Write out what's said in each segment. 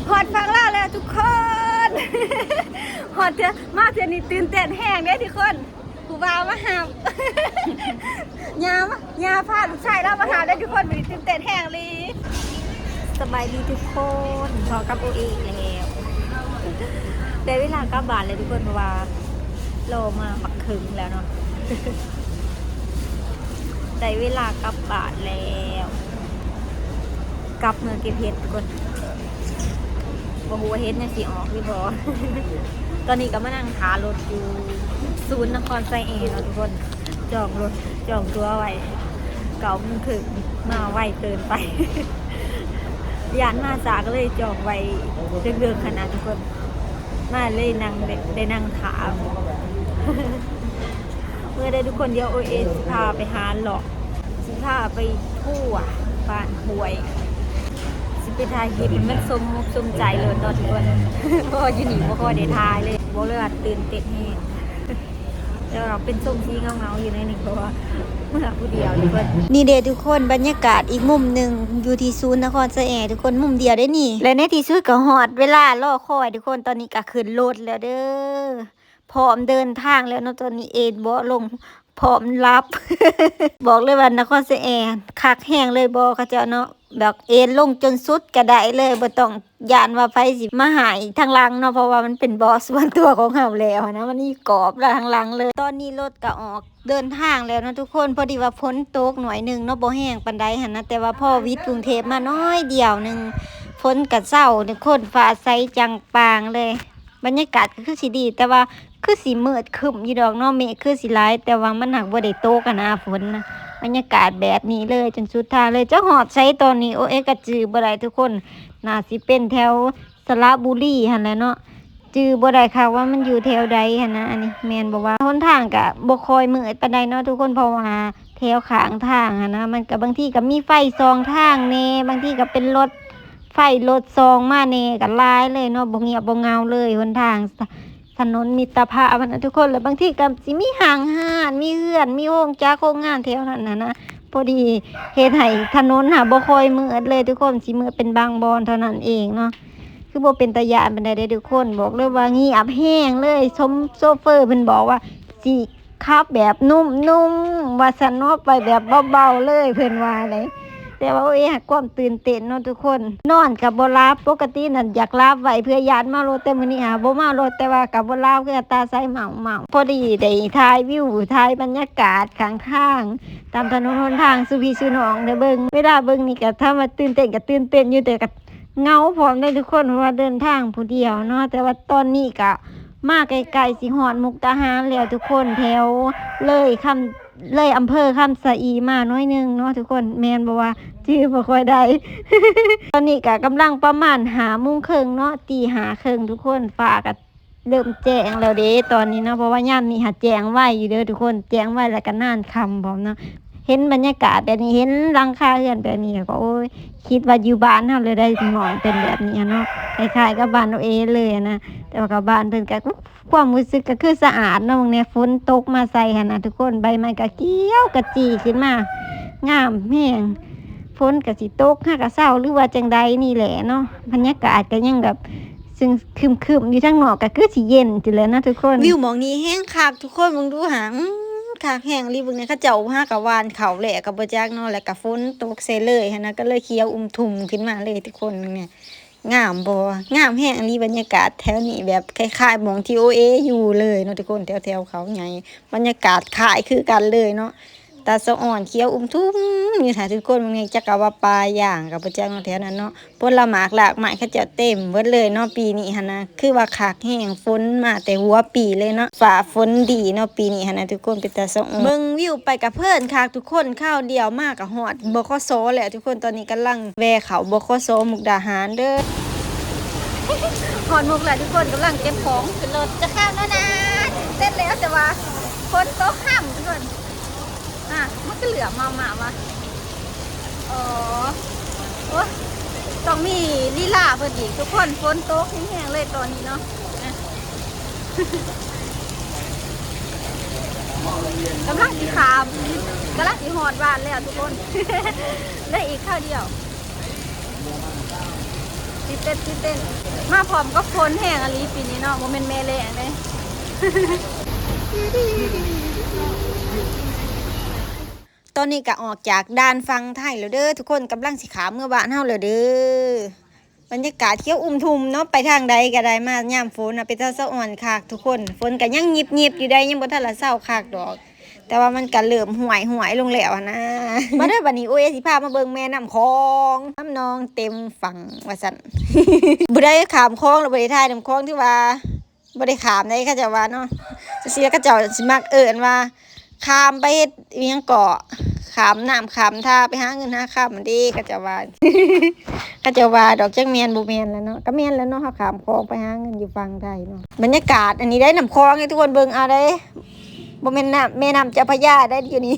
ຮອດຝັ່ງລາວແລ້ວທຸກຄົນ ຮອດເທື່ອ ມາເທື່ອນີ້ຕື່ນເຕັ້ນແຮງເດ້ທຸກຄົນ ຜູ້ບ່າວມາຮັບ ຍ່າມາ ຍ່າພາລູກຊາຍລາວມາຫາເດ້ທຸກຄົນ ມື້ນີ້ຕື່ນເຕັ້ນແຮງອີ່ຫຼີ. ສະບາຍດີທຸກຄົນ ພໍ້ກັບໂອເອອີກແລ້ວ ໄດ້ເວລາກັບບ້ານແລ້ວທຸກຄົນ ເພາະວ່າລໍມາບັກເຖິງແລ້ວເນາະ ໄດ້ເວລາກັບບ້ານແລ້ວ ກັບເມືອເກັບເຫັດທຸກຄົນ ບໍ່ຮູ້ວ່າເຫັດຍັງຊິອອກຫຼືບໍ່. ຕອນນີ້ກໍມານັ່ງຖ້າລົດຢູ່ສູນນະຄອນໄຊແອເນາະທຸກຄົນ ຈອງລົດ ຈອງຕົ໋ວໄວ້ເກົ້າໂມງເຄິ່ງ ມາໄວເກີນໄປ ຢ້ານມາຊ້າ ກໍເລີຍຈອງໄວ້ເລິກໆຫັ້ນນະທຸກຄົນ ມາເລີຍນັ່ງ ໄດ້ ໄດ້ນັ່ງຖ້າ ເມື່ອໃດທຸກຄົນ ດຽວໂອເອຊິພາໄປຫາເລາະ ຊິພາໄປທົ່ວບ້ານຫ້ວຍ ຊິໄປຖ່າຍຄລິບໃຫ້ມັນສົມມຸກສົມໃຈໂລດເນາະທຸກຄົນ ເພາະວ່າຢູ່ນີ້ບໍ່ຄ່ອຍໄດ້ຖ່າຍເລີຍ ບອກເລີຍວ່າຕື່ນເຕັ້ນແຮງ ແຕ່ວ່າເປັນຊົງທີ່ເຫງົາໆຢູ່ໜ້ອຍໜຶ່ງ ເພາະວ່າເມືອຜູ້ດຽວທຸກຄົນ. ນີ້ເດ້ທຸກຄົນ ບັນຍາກາດອີກມຸມໜຶ່ງ ຢູ່ທີ່ສູນນະຄອນໄຊແອທຸກຄົນ ມຸມດຽວເດ້ນີ້ ແລະໃນທີ່ສຸດກໍຮອດເວລາລໍຄອຍທຸກຄົນ ຕອນນີ້ກໍຂຶ້ນລົດແລ້ວເດີ້ ພ້ອມເດີນທາງແລ້ວເນາະ ຕອນນີ້ເອນເບາະລົງ ພ້ອມລັບ ບອກເລີຍວ່ານະຄອນໄຊແອຄັກແຮງເລີຍ ບໍ່ ເຂົາເຈົ້າເນາະ ແບບເອນລົງຈົນສຸດກໍໄດ້ເລີຍ ບໍ່ຕ້ອງຢ້ານວ່າໃຜຊິມາຫາຍທາງຫຼັງເນາະ ເພາະວ່າມັນເປັນເບາະສ່ວນຕົວຂອງເຮົາແລ້ວນະ ມັນມີກອບລະທາງຫຼັງເລີຍ. ຕອນນີ້ລົດກໍອອກເດີນທາງແລ້ວເນາະທຸກຄົນ ພໍດີວ່າຝົນຕົກໜ້ອຍໜຶ່ງເນາະ ບໍ່ແຮງປານໃດຫັ້ນນະ ແຕ່ວ່າພໍວິດກຸງເທບມາໜ້ອຍດຽວໜຶ່ງ ຝົນກໍເຊົາ ທຸກຄົນ ຟ້າໃສຈ່າງປ່າງເລີຍ. ບັນຍາກາດກໍຄືຊິດີ ແຕ່ວ່າຄືຊິມືດຄຶ້ມຢູ່ດອກເນາະ ເມກຄືຊິຫຼາຍ ແຕ່ວ່າມັນຫາກບໍ່ໄດ້ຕົກຫັ້ນນະ ຝົນນະ. ບັນຍາກາດແບບນີ້ເລີຍຈົນສຸດທາງເລີຍ ຈະຮອດໃສຕອນນີ້ ໂອເອກໍຈື່ບໍ່ໄດ້ທຸກຄົນ ໜ້າຊິເປັນແຖວສະຫຼະບູລີຫັ້ນແຫຼະເນາະ ຈື່ບໍ່ໄດ້ຄັກວ່າມັນຢູ່ແຖວໃດຫັ້ນນະ. ອັນນີ້ແມ່ນບໍ່ວ່າ ຫົນທາງກໍບໍ່ຄ່ອຍມືດປານໃດເນາະທຸກຄົນ ເພາະວ່າແຖວຂ້າງທາງຫັ້ນນະ ມັນກໍບາງທີກໍມີໄຟສອງທາງແດ່ ບາງທີກໍເປັນລົດ ໄຟລົດສ່ອງມາແດ່ ກໍຫຼາຍເລີຍເນາະ ບໍ່ງຽບບໍ່ເຫງົາເລີຍຫົນທາງ ຖະໜົນມິດຕະພາບຫັ້ນນະທຸກຄົນ. ແລ້ວບາງທີກໍຊິມີຫ້າງຮ້ານ ມີເຮືອນ ມີໂຮງຈັກໂຮງງານແຖວນັ້ນຫັ້ນນະ ພໍດີເຮັດໃຫ້ຖະໜົນຫາບໍ່ຄ່ອຍມືດເລີຍທຸກຄົນ ຊິມືດເປັນບາງບ່ອນເທົ່ານັ້ນເອງເນາະ ຄືບໍ່ເປັນຕາຢ້ານປານໃດເດ້ທຸກຄົນ. ບອກເລີຍວ່າງຽບແຮງເລີຍ ຊົມໂຊເຟີເພິ່ນບອກວ່າຊິ ຂັບແບບນຸ້ມໆ ວ່າຊັ້ນເນາະ ໄປແບບເບົາໆເລີຍ ເພິ່ນວ່າໃດ. ແຕ່ວ່າ ໂອ້ຍ ຄວາມຕື່ນເຕັ້ນເນາະທຸກຄົນ ນອນກໍບໍ່ຫຼັບ. ປົກກະຕິນັ້ນຢາກຫຼັບໄວ້ເພື່ອຢ້ານເມົາລົດ ແຕ່ມື້ນີ້ຫາບໍ່ເມົາລົດ ແຕ່ວ່າກໍບໍ່ຫຼັບ ຄືຕາໃສເມົາໆ. ພໍດີໄດ້ຖ່າຍວິວ ຖ່າຍບັນຍາກາດຂ້າງທາງ ຕາມຖະໜົນຫົນທາງສູ່ພີ່ສູ່ນ້ອງໄດ້ເບິ່ງ. ເວລາເບິ່ງນີ້ກໍຖາມວ່າຕື່ນເຕັ້ນ ກໍຕື່ນເຕັ້ນຢູ່ ແຕ່ກໍ ເຫງົາພ້ອມເດ້ທຸກຄົນ ເພາະວ່າເດີນທາງຜູ້ດຽວເນາະ. ແຕ່ວ່າຕອນນີ້ກະມາໃກ້ໆ ຊິຮອດມຸກດາຫານແລ້ວທຸກຄົນ ແຖວເລີຍຄຳ ເລີຍອຳເພີຄຳສະອີມາໜ້ອຍໜຶ່ງເນາະທຸກຄົນ ແມ່ນບໍ່ວ່າຈື່ບໍ່ຄ່ອຍໄດ້. ຕອນນີ້ກະກຳລັງປະມານຫ້າໂມງເຄິ່ງເນາະ ຕີຫ້າເຄິ່ງທຸກຄົນ ຟ້າກະ ເລີ່ມແຈ້ງແລ້ວເດ້ຕອນນີ້ເນາະ ເພາະວ່າຍາມນີ້ຫາແຈ້ງໄວຢູ່ເດີທຸກຄົນ ແຈ້ງໄວແລ້ວກໍນານຄ່ຳພ້ອມເນາະ. ເຫັນບັນຍາກາດແບບນີ້ ເຫັນຫຼັງຄາເຮືອນແບບນີ້ ແລ້ວກໍ ໂອ້ຍ ຄິດວ່າຢູ່ບ້ານເຮົາເລີຍໄດ໋ ໝອງເປັນແບບນີ້ຫັ້ນເນາະ ຄ້າຍໆກັບບ້ານນ້ອງເອເລີຍຫັ້ນນາ. ແຕ່ວ່າກັບບ້ານເພິ່ນກໍ ຄວາມຮູ້ສຶກກໍຄືສະອາດເນາະ ເບິ່ງແດ່ ຝົນຕົກມາໃສ່ຫັ້ນນາທຸກຄົນ ໃບໄມ້ກໍຂຽວກະຈີຂຶ້ນມາ ງາມແຮງ. ຝົນກໍຊິຕົກຫາກະເຊົາ ຫຼືວ່າຈັ່ງໃດນີ້ແຫຼະເນາະ ບັນຍາກາດກໍຍັງແບບ ຊຶ່ງຄຶມໆ ຢູ່ທາງນອກກໍຄືຊິເຢັນຢູ່ແຫຼະເນາະທຸກຄົນ. ວິວໝ່ອງນີ້ແຮງຄັກທຸກຄົນ ເບິ່ງດູຫາ ອືມ ຄັກແຮງອີ່ຫຼີ. ເບິ່ງແດ່ ເຂົາເຈົ້າຫາກະຫວ່ານເຂົ້າແລ້ວກໍບໍ່ຈັກເນາະ ແລ້ວກໍຝົນຕົກໃສ່ເລີຍຫັ້ນນະ ກໍເລີຍຂຽວອຸ່ມທຸ່ມຂຶ້ນມາເລີຍທຸກຄົນ. ເບິ່ງແດ່ ງາມບໍ່? ງາມແຮງອີ່ຫຼີ ບັນຍາກາດແຖວນີ້ ແບບຄ້າຍໆ ໝ່ອງທີ່ໂອເອຢູ່ເລີຍເນາະທຸກຄົນ ແຖວໆ ເຂົາໃຫຍ່ ບັນຍາກາດຄ້າຍຄືກັນເລີຍເນາະ. ຕາສະອອນຂຽວອຸ່ມທຸ່ມຢູ່ ຖ້າທຸກຄົນເບິ່ງນີ້ ຈັກກະວ່າປ່າຢາງກໍບໍ່ຈັກເນາະ ແຖວນັ້ນເນາະ. ຜົນລະໝາກລາກໄມ້ເຂົາເຈົ້າເຕັມເບິດເລີຍເນາະ ປີນີ້ຫັ້ນນະ ຄືວ່າຄັກແຮງ ຝົນມາແຕ່ຫົວປີເລີຍເນາະ ຟ້າຝົນດີເນາະ ປີນີ້ຫັ້ນນະທຸກຄົນ ເປັນຕາສະອອນ. ເບິ່ງວິວໄປກະເພີນຄັກທຸກຄົນ ຄາວດຽວມາກະຮອດ ບຂສ ແລ້ວທຸກຄົນ. ຕອນນີ້ກຳລັງແວ່ເຂົ້າ ບຂສ ມຸກດາຫານເດີ ຮອດມຸກແລ້ວທຸກຄົນ ກຳລັງເກັບຂອງຂຶ້ນລົດ ຈະຂ້າມແລ້ວນາ ເສັດແລ້ວ ແຕ່ວ່າຝົນຕົກຄ່ຳທຸກຄົນ. ອ່ະ ມັນຄືເຫຼືອມມາມາວະ ອໍ ໂອ້ຍ ຕ້ອງມີລີລາເພິ່ນອີກທຸກຄົນ ຝົນຕົກແຮງໆ ເລີຍຕອນນີ້ເນາະ. ອ່ະ ກຳລັງຊິຂ້າມ ກຳລັງຊິຮອດບ້ານແລ້ວທຸກຄົນ ເຫຼືອອີກຄາວດຽວ. ຕື່ນເຕັ້ນ ຕື່ນເຕັ້ນ ມາພ້ອມກັບຝົນແຮງອີ່ຫຼີປີນີ້ເນາະ ບໍ່ແມ່ນແມ່ແລ້ງເດ້. ຕອນນີ້ກະອອກຈາກດ່ານຝັ່ງໄທແລ້ວເດີທຸກຄົນ ກຳລັງຊິຂ້າມເມືອບ້ານເຮົາແລ້ວເດີ. ບັນຍາກາດຂຽວອຸ່ມທຸ່ມເນາະ ໄປທາງໃດກະໄດ້ ມາຍາມຝົນນະ ເປັນຕາສະອອນຄັກທຸກຄົນ. ຝົນກະຍັງຫຍິບໆຢູ່ໃດ໋ ຍັງບໍ່ທັນລະເຊົາຄັກດອກ ແຕ່ວ່າມັນກະເລີ່ມຫ້ວຍໆລົງແລ້ວຫັ້ນນາ. ມາເດີ ບັດນີ້ໂອເອຊິພາມາເບິ່ງແມ່ນ້ຳຂອງ ນ້ຳນອງເຕັມຝັ່ງວ່າຊັ້ນ. ຜູ້ໃດຂ້າມຂອງແລ້ວບໍ່ໄດ້ຖ່າຍນ້ຳຂອງ ຖືວ່າ ບໍ່ໄດ້ຂ້າມໃດ ເຂົາເຈົ້າວ່າເນາະ. ຈັ່ງຊີ້ລະເຂົາເຈົ້າຊິມັກເອີ້ນວ່າ ຂ້າມໄປເຮັດອີ່ຫຍັງເກາະ ຂ້າມນ້ຳຂ້າມທ່າໄປຫາເງິນຫາຄຳຫັ້ນເດ້ ເຂົາເຈົ້າວ່າ. ເຂົາເຈົ້າວ່າດອກ ຈັກແມ່ນບໍ່ແມ່ນລະເນາະ. ກະແມ່ນລະເນາະ ເຮົາຂ້າມຂອງໄປຫາເງິນຢູ່ຝັ່ງໄທເນາະ. ບັນຍາກາດອັນນີ້ໄດ໋ ນ້ຳຂອງໃຫ້ທຸກຄົນເບິ່ງເອົາເດ້ ບໍ່ແມ່ນນ້ຳ ແມ່ນ້ຳເຈົ້າພະຍາໄດ໋ຢູ່ນີ້.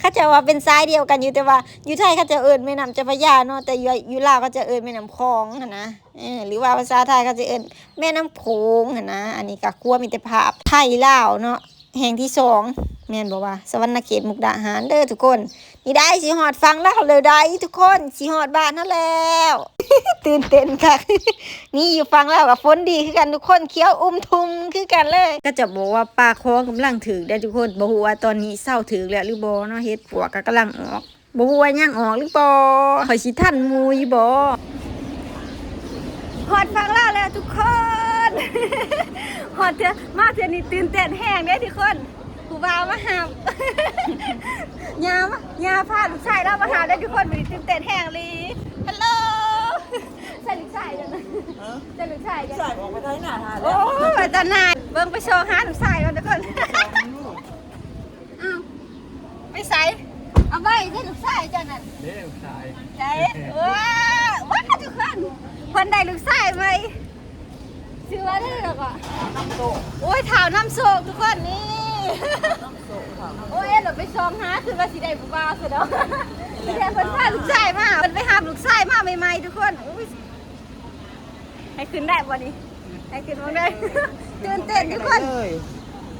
ເຂົາເຈົ້າວ່າເປັນສາຍດຽວກັນຢູ່ ແຕ່ວ່າຢູ່ໄທເຂົາເຈົ້າເອີ້ນແມ່ນ້ຳເຈົ້າພະຍາເນາະ ແຕ່ຢູ່ ຢູ່ລາວເຂົາເຈົ້າເອີ້ນແມ່ນ້ຳຂອງຫັ້ນນະ. ເອີ ຫຼືວ່າພາສາໄທເຂົາຈະເອີ້ນແມ່ນ້ຳໂຂງຫັ້ນນະ. ອັນນີ້ກະຄົວມິດຕະພາບໄທລາວເນາະ ແຫ່ງທີສອງ ແມ່ນບໍ່ວະ ສະຫວັນນະເຂດ ມຸກດາຫານເດີທຸກຄົນ. ນີ້ໄດ໋ ຊິຮອດຝັ່ງລາວແລ້ວໄດ໋ທຸກຄົນ ຊິຮອດບ້ານເຮົາແລ້ວ. ຕື່ນເຕັ້ນຄັກ ນີ້ຢູ່ຝັ່ງລາວກະຝົນດີຄືກັນທຸກຄົນ ຂຽວອຸ່ມທຸ່ມຄືກັນເລີຍ. ເຂົາເຈົ້າບອກວ່າປາຂອງກຳລັງຖືກໄດ໋ທຸກຄົນ ບໍ່ຮູ້ວ່າຕອນນີ້ເຊົາຖືກແລ້ວຫຼືບໍ່ເນາະ ເຫັດປວກກະກຳລັງອອກ. ບໍ່ຮູ້ວ່າຍັງອອກຫຼືບໍ່ ຂ້ອຍຊິທັນໝູ່ຢູ່ບໍ່. ຮອດຝັ່ງລາວແລ້ວທຸກຄົນ ຮອດເທື່ອ ມາເທື່ອນີ້ຕື່ນເຕັ້ນແຮງເດ້ທຸກຄົນ ຜູ້ບ່າວມາຮັບ ຍ່າ ຍ່າພາລູກຊາຍລາວມາຮັບເດ້ທຸກຄົນ ມື້ນີ້ຕື່ນເຕັ້ນແຮງອີ່ຫຼີ. ຮັລໂຫຼ ໃຊ່ລູກຊາຍຢູ່ນະ ໃຊ່ລູກຊາຍຢູ່ ລູກຊາຍອອກໄປໄທນາ ໂອ້ຍ ໄປຕານາ ເບິ່ງໄປຊອກຫາລູກຊາຍກ່ອນທຸກຄົນ. ອ້າວ ໄປໃສ? ເອົາໄວ້ໃສ່ລູກຊາຍເຈົ້ານັ້ນເດ້ ລູກຊາຍ ໃສ? ວ້າ ວ້າ ທຸກຄົນ ເພິ່ນໄດ້ລູກຊາຍໃໝ່ ຊື່ວ່າໄດ້ແລ້ວກໍ ໂອ້ຍ ທ້າວນ້ຳໂຊກທຸກຄົນນີ້ ໂອ້ຍ ເອີ ເຮົາໄປສ່ອງຫາ ຄືວ່າຊິໄດ້ຜູ້ບ່າວຊະດອກ ແຕ່ເພິ່ນພາລູກຊາຍມາ ເພິ່ນໄປຮັບລູກຊາຍມາໃໝ່ໆ ທຸກຄົນ ໂອ້ຍ. ໃຫ້ຂຶ້ນໄດ້ບໍ່ນີ້? ໃຫ້ຂຶ້ນເບິ່ງໄດ້ ຕື່ນເຕັ້ນທຸກຄົນ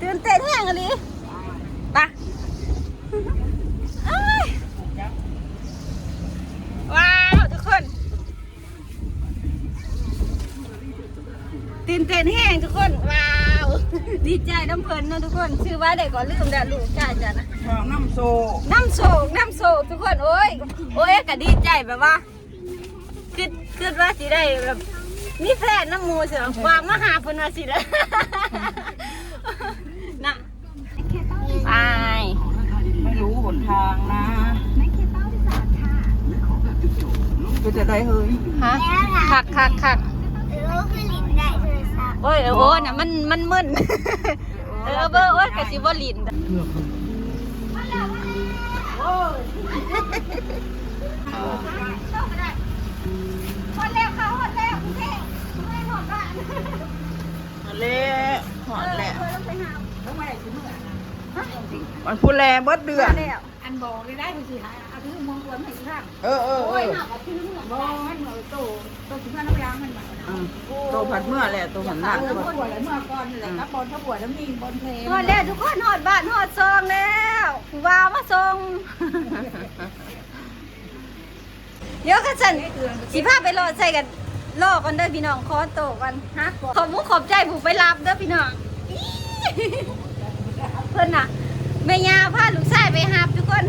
ຕື່ນເຕັ້ນແຮງອີ່ຫຼີ ປະ ເອີຍ ວ້າວ ທຸກຄົນ ຕື່ນເຕັ້ນແຮງທຸກຄົນ ວ້າວ ດີໃຈນຳເພິ່ນເນາະທຸກຄົນ ຊື່ວ່າໄດ້ກໍລືມແລ້ວ ລູກຊາຍເຈົ້ານະ ນ້ຳໂຊກ ນ້ຳໂຊກ ນ້ຳໂຊກ ທຸກຄົນ ໂອ້ຍ ໂອ້ຍ ກະດີໃຈແບບວ່າ ຄິດ ຄິດວ່າຊິໄດ້ແບບມີແຟນນຳໝູ່ຊິ ວ່າມາຫາເພິ່ນວ່າຊິໄດ້ ນະ ໄປ ໄມ່ຮູ້ຫົນທາງນະ ເປັນຈັ່ງໃດເຮີ້ຍ ຮະ ຄັກ ຄັກ ຄັກ ໂອ້ຍ ໂອ້ນະ ມັນ ມັນມຶນ ເອີ ເບິ່ງ ໂອ້ຍ ກະຊິບໍ່ຫຼິ້ນ ຮອດແລ້ວ ເຂົ້າຮອດແລ້ວ ກຸງເທບ ຮອດແລ້ວ ຮອດແລ້ວ ຮອດແລ້ວ ເອີ ເພິ່ນລົງໄປຫາ ວັນພຸດແລເບິດເດືອນ ອັນບອກໄດ້ ເພິ່ນຊິຫາ ເອົາຖືເມືອງກວນໃຫ້ອີກຄັ້ງ ເອີ ເອີ ເອີ ໂອ້ຍ ເຮົາກໍຖືເມືອງ ບໍ່ ມັນເໝີໂຕ ໂຕຊິເມືອນຳຫຼັງມັນບາດ ອືມ ໂຕພັດເມືອແລ້ວ ໂຕພັດນານ ເອີ ເມືອກ່ອນແລ້ວ ເມືອກ່ອນແລ້ວ ກັບບ່ອນເຂົາບວດແລ້ວ ມີບ່ອນແພ ຮອດແລ້ວທຸກຄົນ ຮອດບ້ານຮອດຊ່ອງແລ້ວ ຜູ້ບ່າວມາສົ່ງ ດຽວຄັນຊັ້ນ ຊິພາໄປເລາະໃສ່ກັນ ລໍກ່ອນເດີພີ່ນ້ອງ ຂໍໂຕກ່ອນ ຮະ ຂອບມຸກຂອບໃຈຜູ້ໄປຮັບເດີພີ່ນ້ອງ ເພິ່ນນະ ແມ່ຍ່າພາລູກຊາຍໄປຮັບທຸກຄົນ